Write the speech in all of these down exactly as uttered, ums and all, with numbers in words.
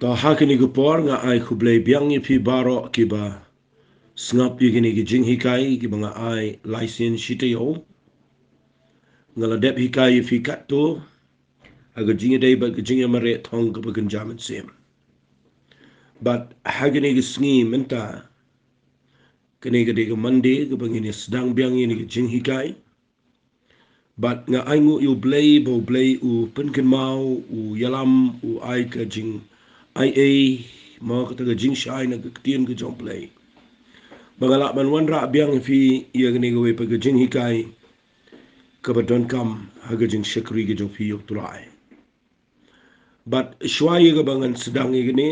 To ha kine ki por nga ai khublei biang ïa phi baroh kiba sngap ïa kine ki jinghikai kiba nga ai lai sien shi taïew. Nga la dep hikai ïa phi katto ha ka jingïadei bad ka jingïamareh thong kaba kynja mynsiem. Bad ha kine ki sngi mynta, kane ka dei ka Monday kaba ngin ïa sdang biang ïa kine ki jinghikai. Bad nga ainguh ïa U Blei ba U Blei u pynkynmaw, u ïalam, u ai ka jingaiei, mo, kata ka jingshai na ka ktien ka jong U Blei, ba nga lah ban wanrah biang ïa phi ïa kane kawei pat ka jinghikai kaba donkam ha ka jingshakri ka jong phi ïa U Trai. Bad shuwa ïa kaba ngan sdang ïa kane,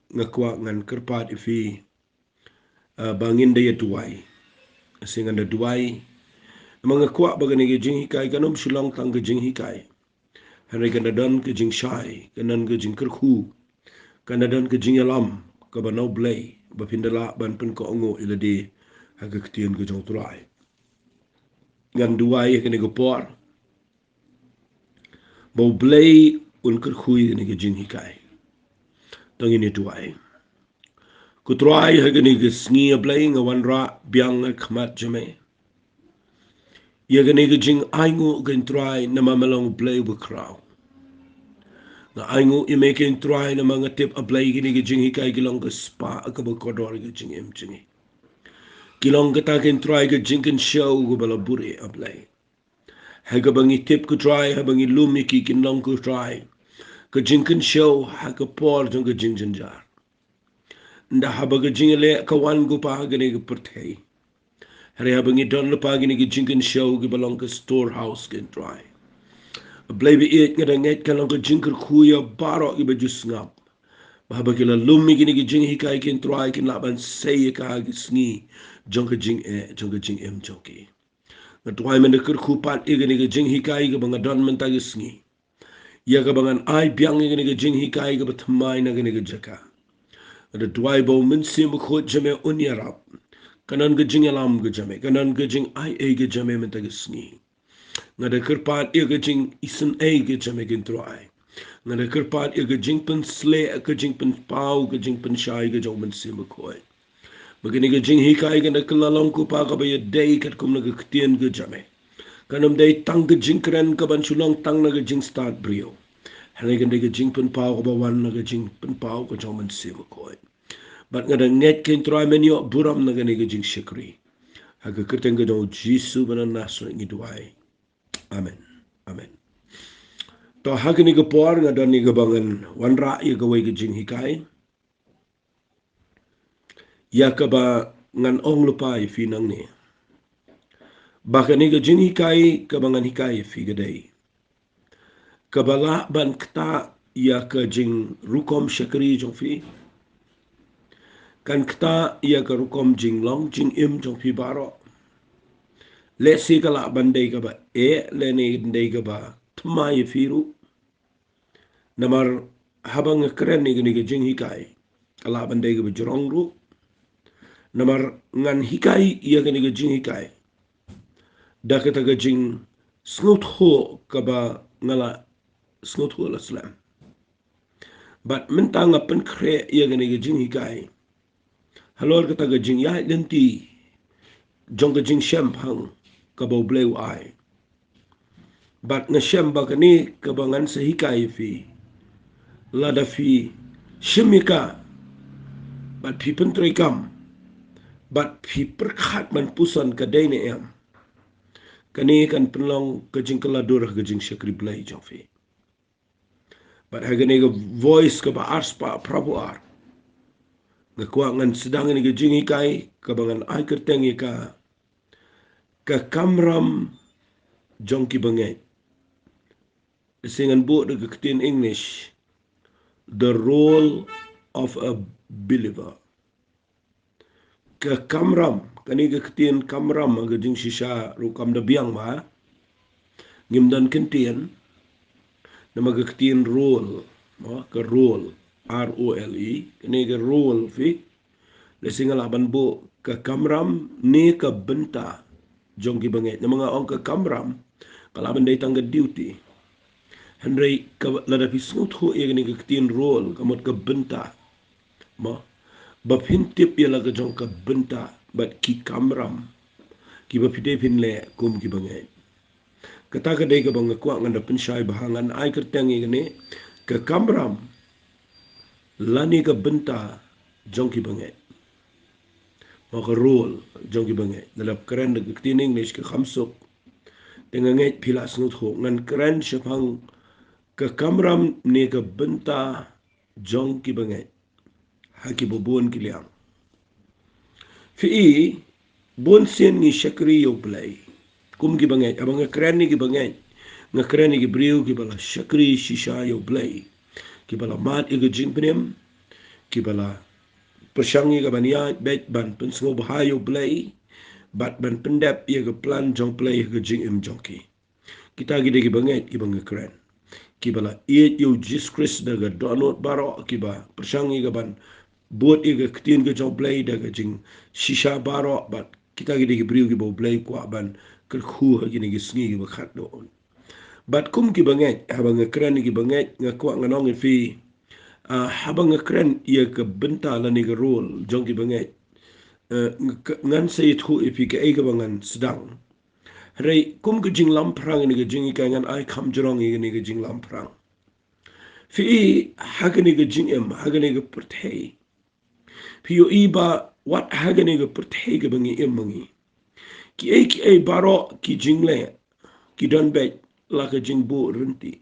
nga kwah ngan kyrpad ïa phi, ah, ba ngin da ïa duwai. Sngap, ngan da duwai. Namar nga kwah ba kane ka jinghikai kan ym shu long tang ka jinghikai, hynrei kan da don ka jingshai, kan don ka jingkyrkhu, kan da don ka jingïalam kaba na U Blei, ba phin da lah ban pynkohnguh ïa lade ha ka ktien ka jong U Trai. Ngan duwai ha kane ka por ba U Blei un kyrkhu ïa kane ka jinghikai. To ngin ïa duwai. Ko Trai, ha kane ka sngi, A Blei, nga wanrah biang ha khmat jong me ïa kane ka jingainguh, ko Trai, namar me long U Blei uba khraw. Nga ainguh ïa me, ko Trai, namar nga tip, A Blei, kine ki jinghikai ki long ka spah kaba kordor ha ka jingim jong ngi. Ki long kata, ko Trai, ka jingkynshew kaba la buhrieh, A Blei. Ha kaba ngi tip, ko Trai, haba ngi lum ïa ki, kin long, ko Trai, ka jingkynshew ha ka por jong ka jingjynjar. Ynda haba ka jingïaleh ka wan, ko Pa, ha kane ka pyrthei, hynrei haba ngi don lypa kine ki jingkynshew kiba long ka storehouse, ko Trai, A Blei ba ïeit, nga da ngeit kan long ka jingkyrkhu ïa baroh kiba ju sngap, ba haba ki la lum ïa kine ki jinghikai, ko Trai, kin lah ban sei ïa ka ha ki sngi jong ka jingeh, jong ka jingim jong ki. Nga duwai men da kyrkhu pat ïa kane ka jinghikai kaba nga don mynta ka sngi, ïa kaba ngan ai biang ïa kane ka jinghikai kaba thymmai na kane ka jaka. Nga da duwai ba U Mynsiem Bakhuid jong me un ïarap. Kan don ka jingïalam ka jong me, kan don ka jingaiei ka jong me mynta ka sngi. Nga da kyrpad ïa ka jingisynei ka jong me, ko Trai. Nga da kyrpad ïa ka jingpynshlur, ka jingpynpaw, ka jingpynshai ka jong U Mynsiem Bakhuid, ba kane ka jinghikai kan da kylla long, ko Pa, kaba ïadei katkum na ka ktien ka jong me. Kan ym dei tang ka jingkren kaban shu long tang na ka jingstad briew, hynrei kan dei ka jingpynpaw kaba wan na ka jingpynpaw ka jong U Mynsiem Bakhuid. Bad nga da ngeit, ko Trai, men ïoh burom na kane ka jingshakri. Ha ka kyrteng ka jong U Jisu ba na Nasareth ngi duwai. Amen. Amen. To ha kane ka por nga don ïa kaba ngan wanrah ïa kawei ka jinghikai, ïa kaba ngan ong lypa ïa phi nangne, ba kane ka jinghikai kaba ngan hikai ïa phi ka dei kaba lah ban ktah ïa ka jingrukom shakri jong phi. Kan ktah ïa ka rukom jinglong jingim jong phi baroh. Lehse ka lah ban dei kaba eh, lane dei kaba thymmai ïa phi ruh. Namar haba nga kren ïa kane ka jinghikai, ka lah ban dei kaba jrong ruh. Namar ngan hikai ïa kane ka jinghikai da kata ka jingsngewthuh kaba nga la sngewthuh la slem. Bad mynta nga pynkhreh ïa kane ka jinghikai halor kata ka jingïaid lynti jong ka jingshemphang kaba U Blei u ai. Bad nga shem ba kane kaba ngan sa hikai ïa phi, lada phi shim ïa ka bad phi pyntreikam bad phi pyrkhat ban puson ka dei ne em, kane kan pynlong ka jingkylla dur ha ka jingshakri Blei jong phi. Bad ha kane ka Voice kaba arspah phra phew ar, nga kwah ngan sdang ïa kane ka jinghikai kaba ngan ai kyrteng ïa ka, Ka Kamram jong ki Bangeit. Lehse ngan buh da ka ktien English, The Role of a Believer. Ka kamram, kane ka ktien kamram ha ka jingshisha ruh kam da biang ba ngim don kyntien. Namar ka ktien role, mo, ka role, R O L E, kane ka role phi, lehse nga lah ban buh ka kamram ne ka bynta jong ki bangeit. Namar nga ong ka kamram, ka lah ban dei tang ka duty. Hynrei ka, lada phi sngewthuh ïa kane ka ktien role, ka mut ka bynta, mo, ba phin tip ïa la ka jong ka bynta bad ki kamram kiba phi dei phin leh kum ki bangeit. Kata ka dei kaba nga kwah ngan da pynshai bha, ngan ai kyrteng ïa kane ka kamram lane ka bynta jong ki bangeit, mo, ka role jong ki bangeit. Lada kren da ka ktien English ka kham suk. Te nga ngeit phi la sngewthuh, ngan kren shaphang ka kamram ne ka bynta jong ki bangeit ha kiba bun ki liang. Phi i, bun sien ngi shakri ïa U Blei kum ki bangeit. Haba nga kren ïa ki bangeit, nga kren ïa ki briew kiba la shakri shisha ïa U Blei, kiba la mad ïa ka jingpynim, kiba la pyrshang ïa ka ban ïaid beit ban pynsngewbha ïa U Blei bad ban pyndep ïa ka plan jong U Blei ha ka jingim jong ki. Kita ki dei ki bangeit kiba nga kren, kiba la ïeit ïa U Jisu Khrist da ka dohnud baroh, kiba pyrshang ïa ka ban bud ïa ka ktien ka jong U Blei da ka jingshisha baroh, bad kita ki dei ki briew kiba U Blei kwah ban kyrkhu ha kine ki sngi kiba khatduh. Bad kum ki bangeit, haba nga kren ïa ki bangeit, nga kwah ngan ong ïa phi, ah, haba nga kren ïa ka bynta lane ka role jong ki bangeit, eh, nga, ngan sa ïathuh ïa phi kaei kaba ngan sdang. Hynrei kum ka jinglamphrang ïa kane ka jinghikai, ngan ai kham jrong ïa kane ka jinglamphrang. Phi i, ha kane ka jingim, ha kane ka pyrthei, phi ïohi ba wat ha kane ka pyrthei kaba ngi im ma ngi, kiei kiei baroh ki jingleh ki don beit la ka jingbuh rynti,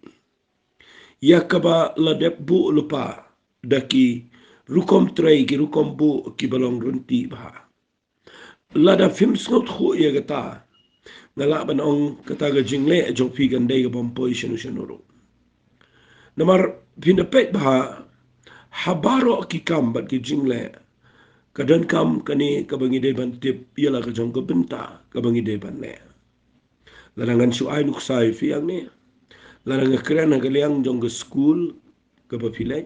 ïa kaba la dep buh lypa da ki rukom trei, ki rukom buh kiba long rynti bha. Lada phim sngewthuh ïa kata, nga lah ban ong kata ka jingleh jong phi kan dei kabym poi shano shano ruh. Namar phin da peit bha, ha baroh ki kam bad ki jingleh, ka donkam kane kaba ngi dei ban tip ïa la ka jong ka bynta kaba ngi dei ban leh. Lada ngan shu ai nuksa ïa phi hangne, lada nga kren ha ka liang jong ka skul kaba phi leit,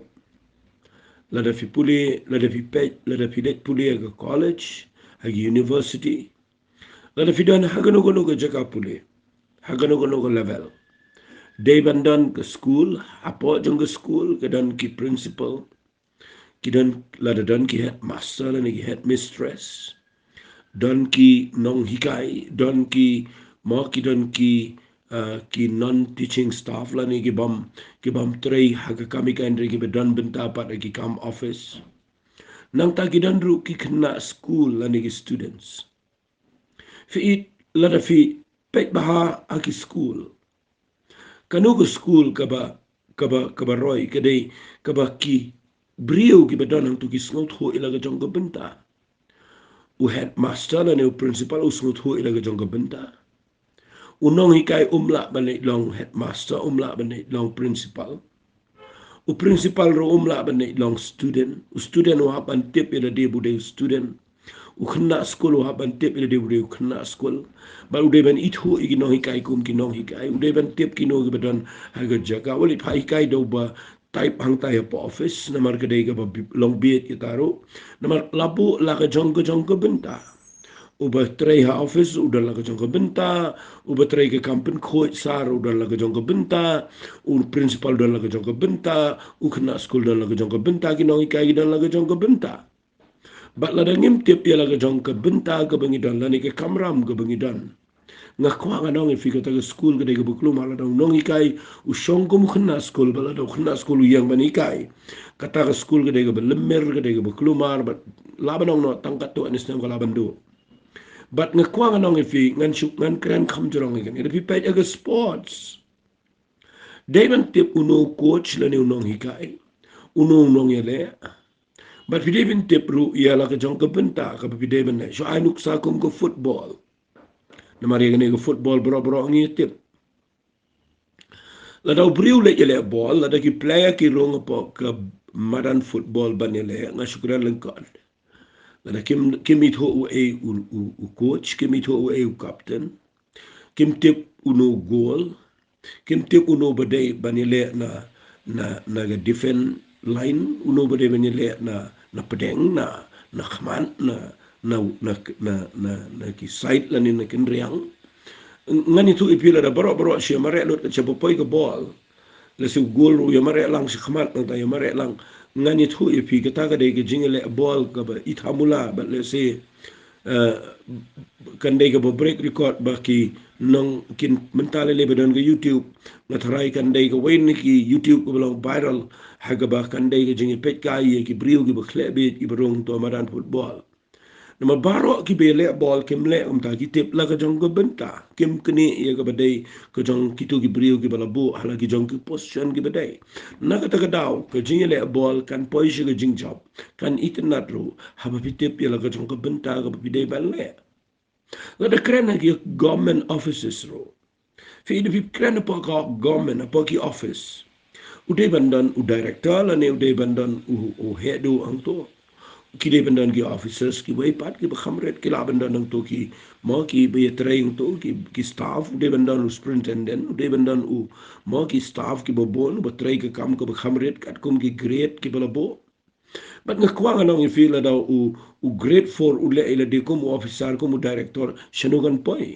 lada phi pule, lada phi peit, lada phi leit pule ha ka college, ha ka university, lada phi don ha kano kano ka jaka pule, ha kano kano ka level, dei ban don ka skul, hapoh jong ka skul ka don ki principal, ki don, lada don ki headmaster lane ki headmistress, don ki nonghikai, don ki, mo, ki don ki, uh, ki non-teaching staff lane kibym, kibym trei ha ka kam hikai, hynrei kiba don bynta pat ha ki kam office. Nangta ki don ruh ki khynnah skul lane ki students. Phi i, lada phi peit bha ha ki skul, kano ka skul kaba, kaba, kaba roi, ka dei kaba ki briew kiba don hangto ki sngewthuh ïa la ka jong ka bynta. U headmaster lane u principal u sngewthuh ïa la ka jong ka bynta. U nonghikai um lah ban leit long headmaster, um lah ban leit long principal. U principal ruh um lah ban leit long student. U student u hap ban tip ïa lade ba u dei u student. U khynnah skul u hap ban tip ïa lade ba u dei u khynnah skul. Bad u dei ban ithuh ïa ki nonghikai kum ki nonghikai. U dei ban tip kino kiba don ha ka jaka. Wat leit phah hikai da uba type hangtai hapoh office, namar ka dei kaba bi-, long beit kita ruh. Namar la buh la ka jong ka jong ka bynta. Uba trei ha office u don la ka jong ka bynta, uba trei ka kam pynkhuid sar u don la ka jong ka bynta, u principal u don la ka jong ka bynta, u khynnah skul u don la ka jong ka bynta, ki nonghikai ki don la ka jong ka bynta. Bad lada ngim tip ïa la ka jong ka bynta kaba ngi don lane ka kamram kaba ngi don, nga kwah ngan ong ïa phi, kata ka skul ka dei kaba kulmar. Lada u nonghikai u shong kum u khynnah skul, bad lada u khynnah skul u ïeng ban hikai, kata ka skul ka dei kaba lymmer, ka dei kaba kulmar, bad lah ban ong noh tang katto katne snem ka lah ban duh. Bad nga kwah ngan ong ïa phi, ngan shu, ngan kren kham jrong ïa kane. Lada phi peit ha ka sports, dei ban tip uno u coach lane u nonghikai, uno u nongïaleh. Bad phi dei ban tip ruh ïa la ka jong ka bynta kaba phi dei ban leh. Shu ai nuksa kum ka football. Namar ïa kane ka football baroh baroh ngi tip. Lada u briew u leit ïaleh ball, lada ki player ki rung hapoh ka madan football ban ïaleh, nga shu kren lyngkot. Lada kim, kim ithuh uei u, u, u coach, kim ithuh uei u captain, kim tip uno u goal, kim tip uno ba dei ban ïaleh na, na, na ka defense line, uno ba dei ban ïaleh na, na pdeng, na, na khmat, na, na, na ki side lane na kynriang. Ngan ïathuh ïa phi, lada baroh baroh shi mareh lut ka jaka ba poi ka ball, Lehse u gol ruh ïa mareh lang sha khmat, nangta ïa mareh lang. Ngan ïathuh ïa phi, kata ka dei ka jingïaleh ball kaba ithamula, bad lehse, eh, kan dei kaba break record ba ki nong kin mynta lei lei ba don ka YouTube. Nga tharai kan dei kawei na ki YouTube kaba long viral, ha kaba kan dei ka jingïapeit kai ïa ki briew kiba khleh bieit kiba rung ha madan football. Namar baroh kiba ïaleh ball kim leh kumta, ki tip la ka jong ka bynta. Kim knieh ïa kaba dei ka jong kito ki briew kiba la buh ha la ki jong ki position kiba dei. Na kata ka daw ka jingïaleh ball kan poi sha ka jingjop, kan itynnad ruh haba phi tip ïa la ka jong ka bynta kaba phi dei ban leh. Lada kren ha ki government offices ruh, phi, da phi kren hapoh ka government, hapoh ki office, u dei ban don u director lane u dei ban don u, u head u hangto. Ki dei ban don ki officers kiwei pat kiba kham rit, ki lah ban don hangto ki, mo, kiba ïatrei hangto, ki, ki staff, u dei ban don u superintendent, u dei ban don u, mo, ki staff kiba bun, uba trei ka kam kaba kham rit katkum ki grade kiba la buh. Bad nga kwah ngan ong ïa phi, lada u, u grade four u leh ïa lade kum u officer, kum u director, shano kan poi?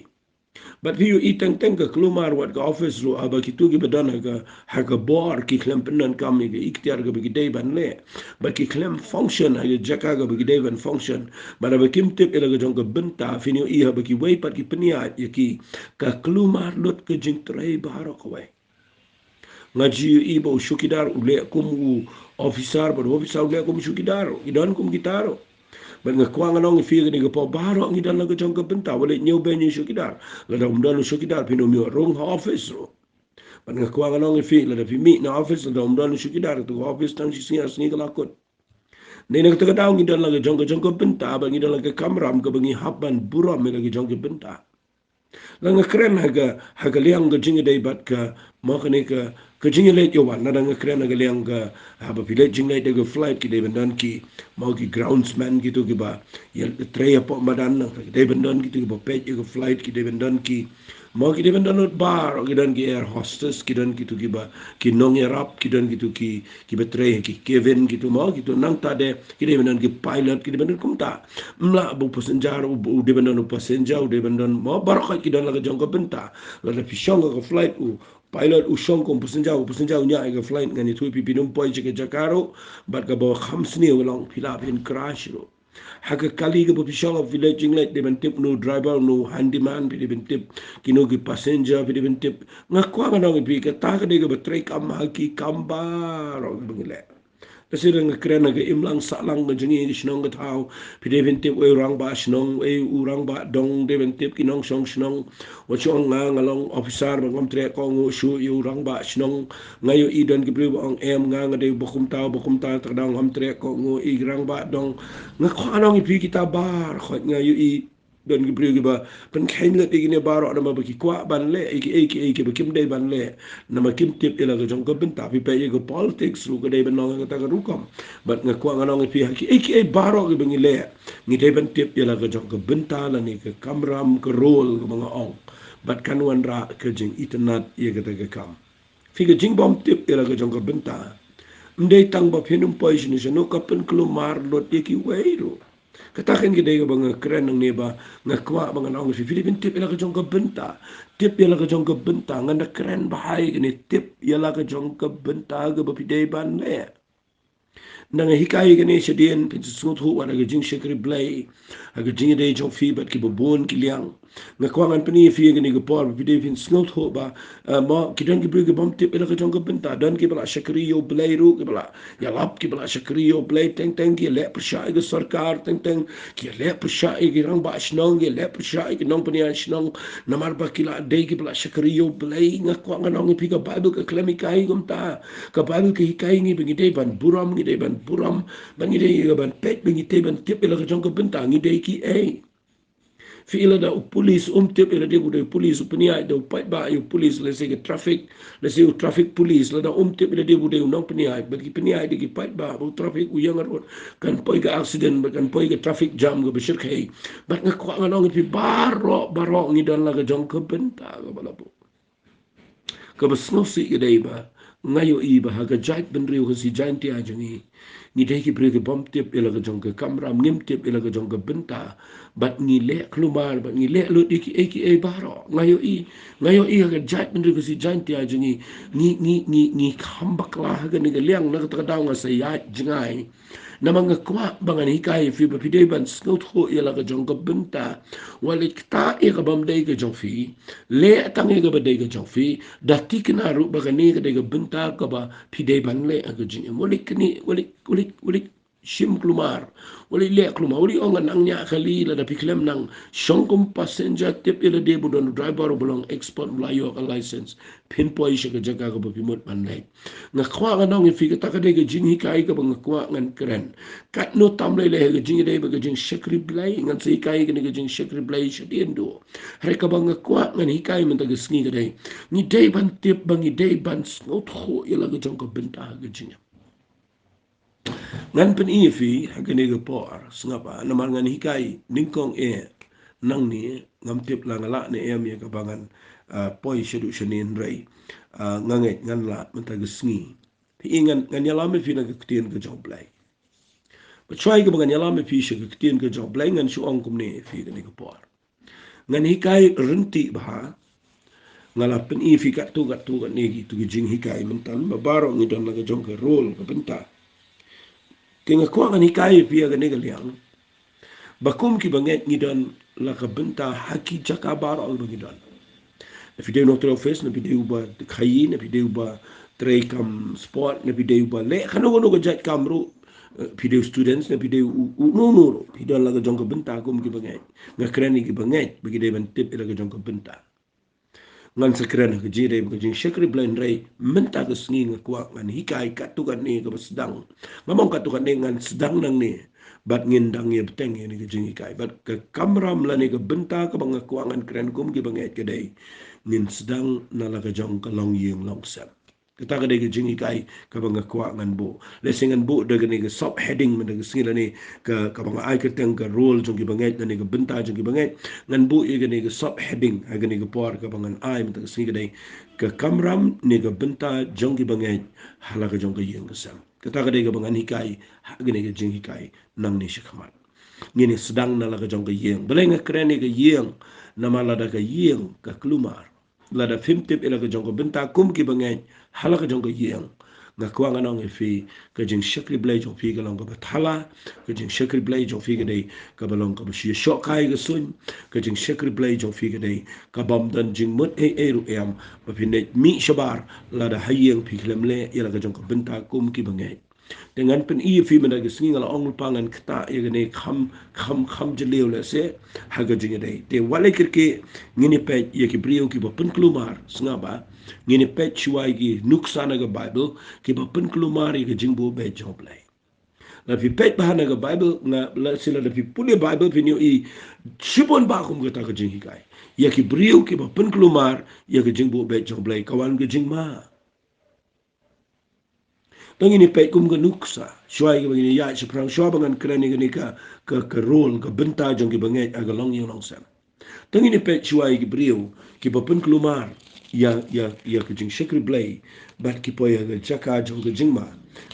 Bad phi ïohi teng teng ka kulmar wat ka office ruh, haba kito kiba don ha ka, ha ka bor ki khlem pyndonkam ïa ka iktiar kaba ki dei ban leh, bad ki khlem function ha ka jaka kaba ki dei ban function, bad haba kim tip ïa la ka jong ka bynta, phin ïohi haba kiwei pat ki pynïaid ïa ki, ka kulmar lut ka jingtrei baroh kawei. Nga ju ïohi ba u chowkidar u leh kum u officer, bad u officer u leh kum u chowkidar, ki don kum kita ruh. Bad nga kwah ngan ong ïa phi, kane ka por baroh ngi don la ka jong ka bynta, wat leit ñiew beiñ ïa u chowkidar. Lada um don u chowkidar phin ym ïoh rung ha office ruh. Bad nga kwah ngan ong ïa phi, lada phi mih na office lada um don u chowkidar, to ka office tang shi sngi ar sngi ka la kut. Dei na kata ka daw ngi don la ka jong ka jong ka bynta, bad ngi don la ka kamram kaba ngi hap ban burom ïa la ka jong ka bynta. La nga kren ha ka, ha ka liang ka jingïadei bad ka, mo, kane ka, ka jingïaleit ïa wan, lada nga kren ha ka liang ka, haba phi leit jingleit da ka flight ki dei ban don ki, mo, ki groundsman kito kiba ïatrei hapoh madan, nangta ki dei ban don kito kiba peit ïa ka flight, ki dei ban don ki, mo, ki dei ban don lut baroh, ki don ki air hostess, ki don kito kiba, ki nongïarap, ki don kito ki, kiba trei ha ki cabin kito, mo, kito nangta de, ki dei ban don ki pilot, ki dei ban don kumta. Ym lah ba u passenger, u, u dei ban don u passenger, u dei ban don, mo, baroh ki don la ka jong ka bynta. Lada phi shong ha ka flight, u pilot u shong kum passenger, u passenger u ñiah ïa ka flight, ngan ïathuh ïa phi, phin ym poi sha ka jaka ruh, bad kaba kham sniew long phi lah phin crash ruh. Ha ka kali kaba phi shong, phi leit jingleit, dei ban tip uno u driver, uno u handyman, phi dei ban tip kino ki passenger, phi dei ban tip. Nga kwah ngan ong ïa phi, kata ka dei kaba trei kam ha ki kam baroh kiba ngi leh. Lehse lada nga kren ha ka imlang sahlang ka jong ngi, ka shnong ka thaw, phi dei ban tip uei u rangbah shnong, uei u rangbah dong, dei ban tip ki nongshong shnong. Wat shu ong nga, nga long officer bad ngam treh kohnguh shuh ïa u rangbah shnong. Nga ïohi don ki briew ba ong em, nga, nga dei ba kumta, ba kumta, te ka daw ngam treh kohnguh ïa ki rangbah dong. Nga kwah ngan ong ïa phi, kita baroh nga ïohi don ki briew kiba pynkheiñ lut ïa kine baroh namar ba ki kwah ban leh ïa kiei kiei kiba kim dei ban leh, namar kim tip ïa la ka jong ka bynta. Phi peit ïa ka politics ruh ka dei ban long ha kata ka rukom. Bad nga kwah ngan ong ïa phi, ha kiei kiei baroh kiba ngi leh, ngi dei ban tip ïa la ka jong ka bynta lane ka kamram, ka role kaba nga ong. Bad kan wanrah ka jingitynnad ïa kata ka kam. Phi, ka jingbym tip ïa la ka jong ka bynta, ym dei tang ba phin ym poi shano shano, ka pynkulmar lut ïa kiwei ruh. Kata keiñ ka dei kaba nga kren nangne, ba nga kwah ba ngan ong ïa phi, phi dei ban tip ïa la ka jong ka bynta. Tip ïa la ka jong ka bynta, ngan da kren bha ïa kane, tip ïa la ka jong ka bynta kaba phi dei ban leh. Nda nga hikai ïa kane shadien, phin sngewthuh wat ha ka jingshakri Blei, ha ka jingïadei jong phi bad kiba bun ki liang. Nga kwah ngan pyni ïa phi ha kane ka por ba phi dei phin sngewthuh ba, eh, mo, ki don ki briew kibym tip ïa la ka jong ka bynta. Don kiba la shakri ïa U Blei ruh, kiba la ïalap, kiba la shakri ïa U Blei, teng teng ki leh pyrshah ïa ka sorkar, teng teng ki leh pyrshah ïa ki rangbah shnong, ki leh pyrshah ïa ki nongpynïaid shnong, namar ba ki la dei kiba la shakri ïa U Blei. Nga kwah ngan ong ïa phi, ka Baibl ka khlem hikai kumta. Ka Baibl ka hikai ngi ba ngi dei ban burom, ngi dei ban burom, ba ngi dei ban peit, ba ngi dei ban tip ïa la ka jong ka bynta, ngi dei kiei. Phi, lada u pulis um tip ïa lade ba u dei u pulis, u pynïaid da u paidbah ïa u pulis, lehse ka traffic, lehse u traffic police, lada um tip ïa lade ba u dei u nongpynïaid, bad ki pynïaid da ki paidbah, ba u traffic u ïeng harud, kan poi ka accident, bad kan poi ka traffic jam kaba shyrkhei. Bad nga kwah ngan ong ïa phi, baroh baroh ngi don la ka jong ka bynta kaba la buh. Kaba sngewsih ka dei ba nga ïohi ba ha ka jaitbynriew Khasi Jaiñtia jong ngi, Ngi dei ki briew ki bym tip ïa la ka jong ka kamram, ngim tip ïa la ka jong ka bynta. Bad ngi leh khlumar, bad ngi leh lut ïa kiei kiei baroh. Nga ïohi, nga ïohi ha ka jaitbynriew Khasi Jaiñtia jong ngi, ngi, ngi, ngi, ngi kham bakla ha kane ka liang, na kata ka daw nga sa ïaid jngai. Namar nga kwah ba ngan hikai ïa phi ba phi dei ban sngewthuh ïa la ka jong ka bynta. Wat leit ktah ïa ka bym dei ka jong phi. Leh tang ïa kaba dei ka jong phi. Da thikna ruh ba kane ka dei ka bynta kaba phi dei ban leh ha ka jingim. Wat leit kane, wat leit, wat leit, wat leit shim khlumar. Wat leit leh khlumar. Wat leit ong ngan nang ñiah kali lada phi khlem nang shong kum passenger, tip ïa lade ba u don u driver uba long expert, uba la ïoh ka license. Phin poi sha ka jaka kaba phi mut ban leit. Nga kwah ngan ong ïa phi kata ka dei ka jinghikai kaba nga kwah ngan kren. Katno tam lei lei ha ka jingïadei bad ka jingshakri Blei, ngan sa hikai kane ka jingshakri Blei shadien duh. Hynrei kaba nga kwah ngan hikai mynta ka sngi ka dei, ngi dei ban tip ba ngi dei ban sngewthuh ïa la ka jong ka bynta ha ka jingim. Ngan pyni ïa phi ha kane ka por, sngap ah, namar ngan hikai nyngkong eh nangne, ngam tip la nga lah ne em ïa kaba ngan, ah, poi shaduh shane, hynrei, ah, nga ngeit ngan lah mynta ka sngi. Phi i ngan, ngan ïalam ïa phi na ka ktien ka jong U Blei. Bad shuwa kaba ngan ïalam ïa phi sha ka ktien ka jong U Blei, ngan shu ong kumne ïa phi kane ka por. Ngan hikai ryntih bha. Nga la pyni ïa phi katto katto katne kitu ki jinghikai mynta, ba baroh ngi don la ka jong ka role, ka bynta. Te nga kwah ngan hikai ïa phi ha kane ka liang ba kum ki bangeit ngi don la ka bynta ha ki jaka baroh ba ngi don. Na phi dei u nongtrei office, na phi dei uba khaïi, na phi dei uba trei kam sport, na phi dei uba leh kano kano ka jait kam ruh, eh, phi dei u students, na phi dei u, u, uno uno ruh, phi don la ka jong ka bynta kum ki bangeit. Nga kren ïa ki bangeit ba ki dei ban tip ïa la ka jong ka bynta. Ngan sa kren ha ka jingïadei bad ka jingshakri Blei, hynrei mynta ka sngi nga kwah ngan hikai katto katne kaba sdang. Ngam ong katto katne, ngan sdang nangne. Bad ngin dang ïa bteng ïa kane ka jinghikai. Bad ka kamram lane ka bynta kaba nga kwah ngan kren kum ki bangeit ka dei, ngin sdang na la ka jong ka longïing longsem. Kata ka dei ka jinghikai kaba nga kwah ngan buh. Lehse ngan buh da kane ka sub heading mynta ka sngi lane ka, kaba nga ai kyrteng ka role jong ki bangeit lane ka bynta jong ki bangeit. Ngan buh ïa kane ka sub heading ha kane ka por kaba ngan ai mynta ka sngi ka dei, ka kamram ne ka bynta jong ki bangeit ha la ka jong ka ïing ka sem. Kata ka dei kaba ngan hikai ha kane ka jinghikai nangne shakhmat. Ngin ïa sdang na la ka jong ka ïing. Balei nga kren ïa ka ïing? Namar lada ka ïing ka khlumar, lada phim tip ïa la ka jong ka bynta kum ki bangeit ha la ka jong ka ïing, nga kwah ngan ong ïa phi, ka jingshakri Blei jong phi ka long kaba thala. Ka jingshakri Blei jong phi ka dei kaba long kaba shu ïa shoh kai ka suiñ. Ka jingshakri Blei jong phi ka dei kabym don jingmut ei ei ruh em, ba phin leit mih shabar lada ha ïing phi khlem leh ïa la ka jong ka bynta kum ki bangeit. Te ngan pyni ïa phi mynta ka sngi, nga la ong lypa ngan ktah ïa kane kham, kham, kham jylliew lehse ha ka jingïadei. Te wat lei kyrkieh, ngin ïa peit ïa ki briew kiba pynkhlumar, sngap ah. Ngin ïa peit shuwa ïa ki nuksa na ka Baibl kiba pynkhlumar ïa ka jingbuh beit jong U Blei. Lada phi peit bha na ka Baibl, nga, lehse lada phi pule Baibl phin ïohi shibun bah kum kata ka jinghikai. Ïa ki briew kiba pynkhlumar ïa ka jingbuh beit jong U Blei, ka wan ka jingma. To ngin ïa peit kum ka nuksa shuwa ïa kaba ngin ïa ïaid shaphrang, shuwa ba ngan kren ïa kane ka, ka, ka role, ka bynta jong ki bangeit ha ka longïing longsem. To ngin ïa peit shuwa ïa ki briew kiba pynkhlumar ïa, ïa, ïa ka jingshakri Blei bad ki poi ha ka jaka jong ka jingma.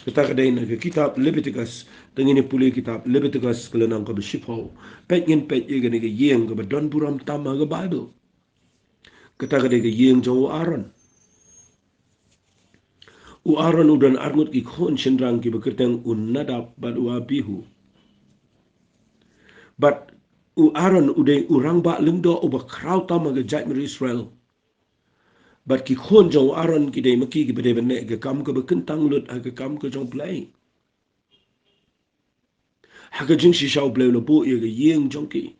Kata ka dei na ka kitab Leviticus. To ngin ïa pule kitab Leviticus ka lynnong kaba shiphew. Peit, ngin peit ïa kane ka ïing kaba don burom tam ha ka Baibl. Kata ka dei ka ïing jong u Aaron. U Aaron u don arngut ki khun shynrang kiba kyrteng u Nadab bad u Abihu. Bad u Aaron u dei u rangbah lyngdoh uba khraw tam ha ka jaitbynriew Israel. Bad ki khun jong u Aaron ki dei ma ki kiba dei ban leh ka kam kaba kyntang lut ha ka kam ka jong U Blei. Ha ka jingshisha U Blei u la buh ïa ka ïing jong ki.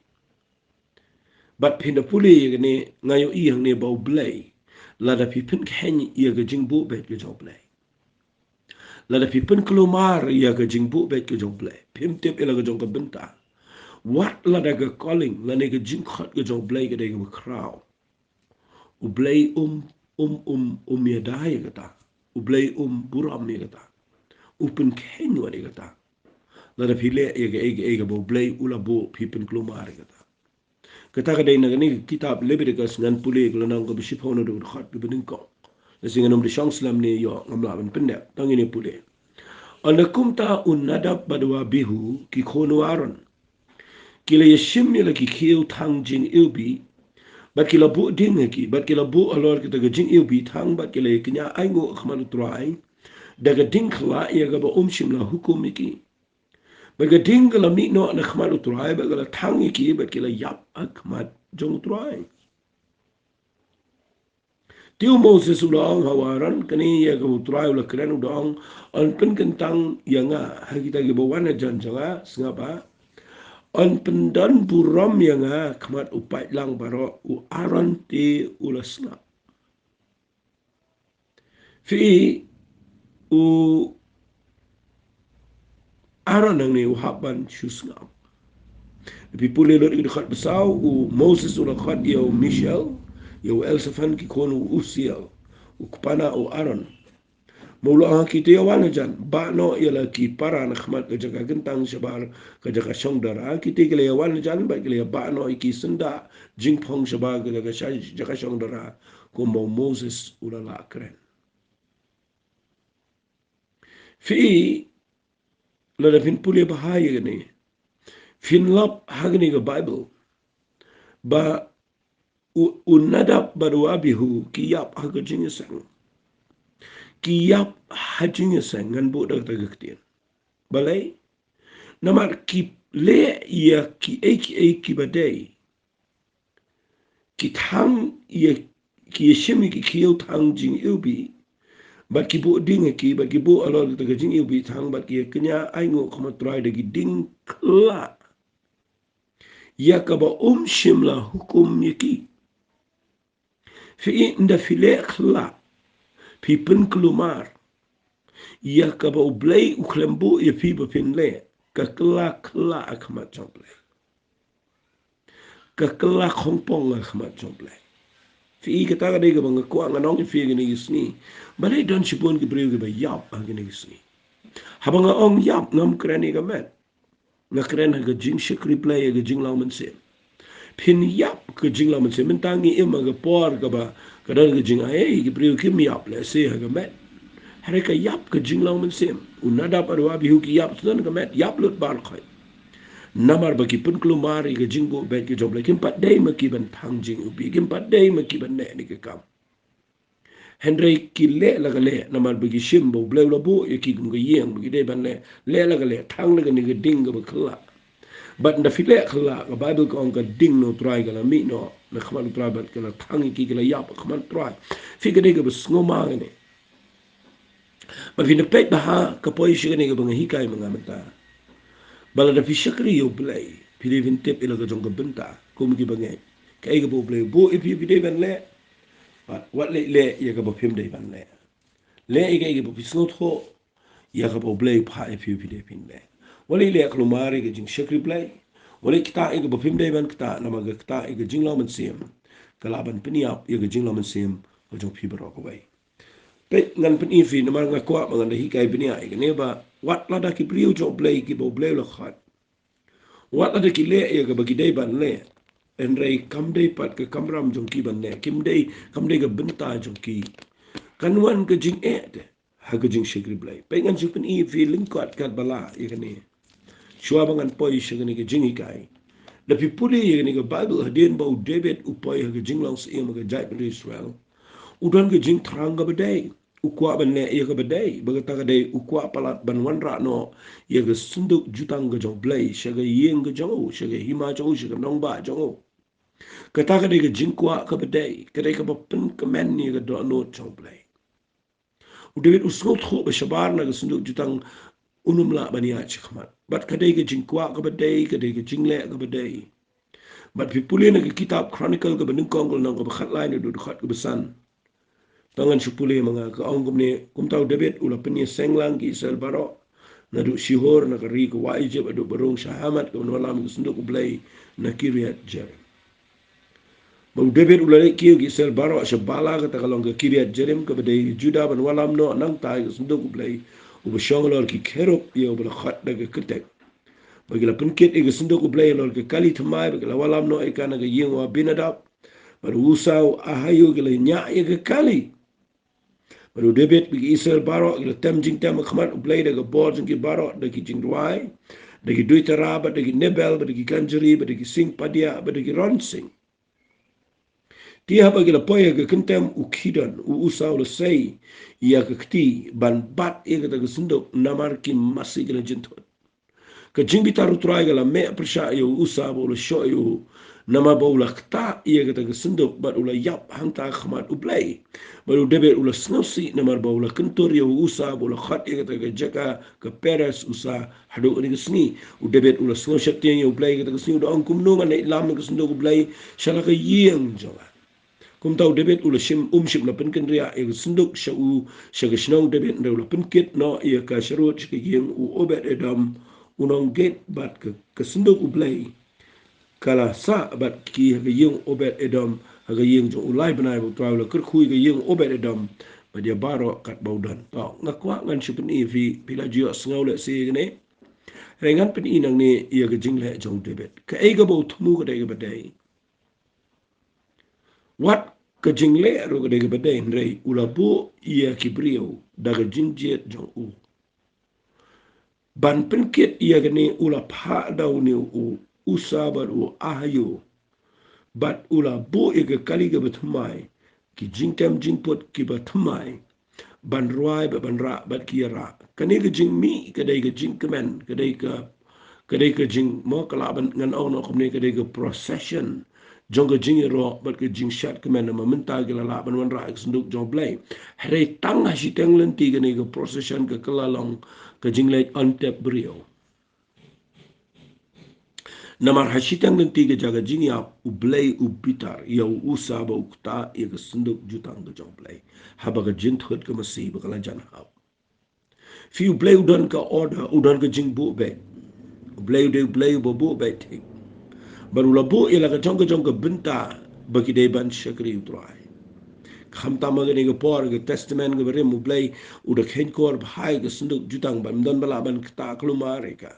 Bad phin da pule ïa kane, nga ïohi hangne ba U Blei, lada phi pynkheiñ ïa ka jingbuh beit ka jong U Blei, lada phi pynkhlumar ïa ka jingbuh beit ka jong U Blei, phim tip ïa la ka jong ka bynta. Wat lada ka calling lane ka jingkhot ka jong U Blei ka dei kaba khraw, U Blei um, um, um, um ïada ïa kata. U Blei um burom ïa kata. U pynkheiñ wat ïa kata. Lada phi leh ïa kaei kaei kaba U Blei u la buh, phi pynkhlumar ïa kata. Kata ka dei na kane ka kitab Leviticus, ngan pule ka lynnong kaba shiphew naduh ka dkhot kaba nyngkong. Lehse ngan ym da shong slem ne ïoh, ngam lah ban pyndep. To ngin ïa pule. Ynda kumta u Nadab bad u Abihu, ki khun u Aaron, ki la ïashim ïa la ki khiew thang jingïewbih, bad ki la buh ding ha ki, bad ki la buh halor kita ki jingïewbih thang, bad ki la ïakñia ainguh ha khmat u Trai da ka ding khyllah, ïa kaba um shym la hukum ïa ki. Bad ka ding ka la mih noh na khmat u Trai, bad ka la thang ïa ki, bad ki la ïap ha khmat jong u Trai. Te u Moses u la ong ha u Aaron, kane ïa kaba u Trai u la kren, u da ong, yn pynkyntang ïa nga ha kita kiba wan hajan jong nga, sngap ba yn pyndon burom ïa nga ha khmat u paidlang baroh. U Aaron te u la sngap. Phi i, u Aaron hangne u hap ban shu sngap. Phi pule lut ïa ki dkhot ba saw, u Moses u la khot ïa u Mishael, ïa u Elzaphan, ki khun u Uziel, u kpa na u Aaron. Mo u la ong ha ki, te ïa wan hajan, bah noh ïa la ki para na khmat ka jaka kyntang shabar ka jaka shong dara. Ki te ki la ïa wan hajan, bad ki la ïa bah noh ïa ki syndah jingphong shabar ka jaka sha-, jaka shong dara, kumba u Moses u la lah kren. Phi i, lada phin pule bha ïa kane, phin lap ha kane ka Baibl ba u, u Nadab bad u Abihu ki ïap ha ka jingïaseng. Ki ïap ha jingïaseng, ngan buh da kata ka ktien. Balei? Namar ki leh ïa kiei kiei kiba dei. Ki thang ïa, ki ïashim ïa ki khiew thang jingïewbih, bad ki buh ding ha ki, bad ki buh halor kita ki jingïewbih thang, bad ki ïakñia ainguh ha khmat u Trai da ki ding khyllah, ïa kaba um shym la hukum ïa ki. Phi i, ynda phi leh khyllah, phi pynkulmar ïa kaba U Blei u khlem buh ïa phi ba phin leh, ka kylla khyllah ha khmat jong U Blei. Ka kylla khongpong ha khmat jong U Blei. Phi i, kata ka dei kaba nga kwah ngan ong ïa phi ha kane ka sngi. Balei don shibun ki briew kiba ïap ha kane ka sngi? Haba nga ong ïap, ngam kren ïa ka met. Nga kren ha ka jingshakri Blei, ha ka jinglong mynsiem. Phin ïap ka jinglong mynsiem, mynta ngi im ha ka por kaba ka don ka jingaiei, ki briew kim ïap lehse ha ka met. Hynrei ka ïap ka jinglong mynsiem. U Nadab bad u Abihu ki ïap tang ha ka met, ïap lut baroh khoit. Namar ba ki pynkulmar ïa ka jingbuh beit ka jong U Blei, kim pat dei ma ki ban thang jingïewbih, kim pat dei ma ki ban leh kane ka kam. Hynrei ki leh la ka leh, namar ba ki shim ba U Blei u la buh ïa ki kum ka ïing ba ki dei ban leh, leh la ka leh, thang da kane ka ding kaba khyllah. Bad ynda phi leh khyllah, ka Baibl ka ong ka ding na U Trai ka la mih noh na khmat U Trai, bad ka la thang ïa ki, ki la ïap ha khmat U Trai. Phi, ka dei kaba sngewma kane. Bad phin da peit bha ha ka poi sha kane kaba nga hikai ma nga mynta. Ba lada phi shakri ïa U Blei, phi dei phin tip ïa la ka jong ka bynta kum ki bangeit. Kaei kaba U Blei u buh ïa phi, phi dei ban leh. Bad wat leh, leh ïa kaba phim dei ban leh. Leh ïa kaei kaba phi sngewthuh, ïa kaba U Blei u phah ïa phi, phi dei phin leh. Wat leh, leh kulmar ïa ka jingshakri Blei. Wat leh, ktah ïa kaba phim dei ban ktah, namar ka ktah ïa ka jinglong mynsiem ka lah ban pynïap ïa ka jinglong mynsiem ka jong phi baroh kawei. Peit, ngan pyni ïa phi, namar nga kwah ba ngan da hikai bniah ïa kane ba wat lada ki briew jong U Blei kiba U Blei u la khot, wat lada ki leh ïa kaba ki dei ban leh, hynrei kam dei pat ka kamram jong ki ban leh, kim dei, kam dei ka bynta jong ki, kan wan ka jingeh te ha ka jingshakri Blei. Peit, ngan shu pyni ïa phi lyngkot katba lah ïa kane shuwa ba ngan poi sha kane ka jinghikai. Da phi pule ïa kane ka Baibl, hadien ba u David u poi ha ka jinglong syiem ha ka jaitbynriew Israel, u don ka jingthrang kaba dei. U kwah ban leh ïa kaba dei, bad kata ka dei u kwah palat ban wanrah noh ïa ka synduk jutang ka jong U Blei sha ka ïing ka jong u, sha ka hima jong u, sha ka nongbah jong u. Kata ka dei ka jingkwah kaba dei, ka dei kaba pynkmen ïa ka dohnud jong U Blei. U David u sngewthuh ba shabar na ka synduk jutang un ym lah ban ïaid shakhmat. Bad ka dei ka jingkwah kaba dei, ka dei ka jingleh kaba dei. Bad phi pule na ka kitab Chronicle kaba nyngkong, ka lynnong kaba khatlai, naduh dkhot kaba san. To ngan shu pule ma nga, ka ong kumne: Kumta u David u la pynïaseng lang ki Israel baroh, naduh Shihor na ka ri ka wah Ijipt, haduh ba rung sha Hamath, ka ban wallam ïa ka synduk U Blei na Kiriath Jearim. Bad u David u la leit kiew ïa ki Israel baroh sha Bala, kata ka long ka Kiriath Jearim, kaba dei Judah, ban wallam noh nangta ïa ka synduk U Blei, uba shong halor ki kherub, ïa uba la khot da ka kyrteng. Bad ki la pynkit ïa ka synduk U Blei halor ka kali thymmai, bad ki la wallam noh ïa ka na ka ïing u Abinadab bad u Usa u Ahio, ki la ñiah ïa ka kali. Bad u David bad ki Israel baroh ki la tem jingtem ha khmat U Blei da ka bor jong ki baroh, da ki jingrwai, da ki duitara, bad da ki nebel, bad da ki kanjri, bad da ki sing padiah, bad da ki ronsing. Te haba ki la poi ha ka kyntem u Gideon, u Usa u la sei ïa ka kti ban bat ïa kata ka synduk, namar ki masi ki la jynthut. Ka jingbitar U Trai ka la meh pyrshah ïa u Usa ba u la shoh ïa u, namar ba u la ktah ïa kata ka synduk bad u la ïap hangta ha khmat U Blei. Bad u David u la sngewsih namar ba u la kyntur ïa u Usa ba u la khot ïa kata ka jaka ka Perez Usa haduh kane ka sngi. U David u la sngew sheptieng ïa U Blei kata ka sngi, u da ong, kumno ngan leit lam ïa ka synduk U Blei sha la ka ïing jong nga. Kumta u David u la shim, um shym la pynkynriah ïa ka synduk sha u, sha ka shnong David, hynrei u la pynkit noh ïa ka sharud sha ka ïing u Obed Edom u nong Git, bad ka, ka synduk U Blei ka la sah bad ki ha ka ïing Obed Edom, ha ka ïing jong u lai bnai, bad U Trai u la kyrkhu ïa ka ïing Obed Edom bad ïa baroh katba u don. To, nga kwah ngan shu pyni ïa phi, phi la ju ïohsngew lehse ïa kane. Hynrei ngan pyni nangne ïa ka jingleh jong u David. Kaei kaba u thmu ka dei kaba dei. Wat ka jingleh ruh ka dei kaba dei, hynrei u la buh ïa ki briew da ka jingjied jong u ban pynkit ïa kane. U la phah da une u Usa bad u Ahio, bad u la buh ïa ka kali kaba thymmai, ki jingtem jingput kiba thymmai, ban rwai bad ban rah bad ki ïarah. Kane ka jingmih ka dei ka jingkmen, ka dei ka, ka dei ka jing, mo, ka lah ban, ngan ong noh kumne, ka dei ka procession jong ka jingïaroh bad ka jingshad kmen, namar mynta ki la lah ban wanrah ïa ka synduk jong U Blei. Hynrei tang ha shiteng lynti kane ka procession ka, ka la long ka jingleit on tep briew. Namar ha shiteng lynti ka jaka jingïap, U Blei u bitar ïa u Usa ba u ktah ïa ka synduk jutang ka jong U Blei haba ka jynthut ka masi ba ka la jan hap. Phi, U Blei u don ka order, u don ka jingbuh beit. U Blei u dei U Blei uba buh beit thik. Bad u la buh ïa la ka jong ka jong ka bynta ba ki dei ban shakri U Trai. Khamtam ha kane ka por, ka Testament kaba rim, U Blei u da kheiñkor bha ïa ka synduk jutang bad ym don ba lah ban ktah khlumar ïa ka.